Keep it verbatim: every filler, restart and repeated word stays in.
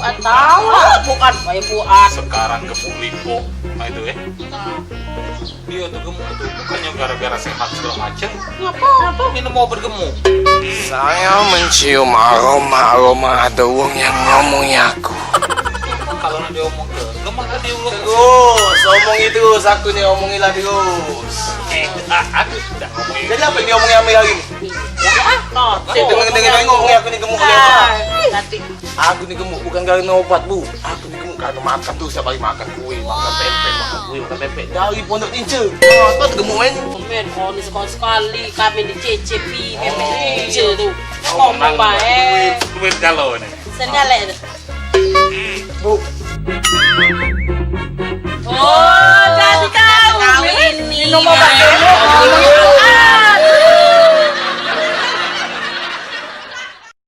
Tahu lah, bukan, bae buat. Sekarang gemuk lipo. Nah, itu, eh. Dia tu gemuk tu bukannya gara-gara sehat segala macam. Ngapa? Ngapa minum obat gemuk? Saya mencium aroma-aroma ada wong yang ngomongi aku. Kalau nak diomong ke, lemah tadi ulo. Terus, omong itu, aku ni omongilah terus. Eh, ah, aku dah ngomong. Jadi apa yang diomongi Amir hari ni? Ya, ah, dengar-dengar tengok ni aku ni gemuk ni. Ah, nanti. Aku ni gemuk bukan karena obat, Bu. Aku ni gemuk karena makan tu, setiap hari makan kue, makan pempek, makan kue, makan pempek. Dari Pondok Inca. Ah, tu gemuk kan? Men, kau ni sekali-sekali kami dicecepi, men, Inca tu. Ngomong bae. Duit, duit kalau ni. Sendal tu. Bu. Oh, jadi kau ini. Minum obat dulu.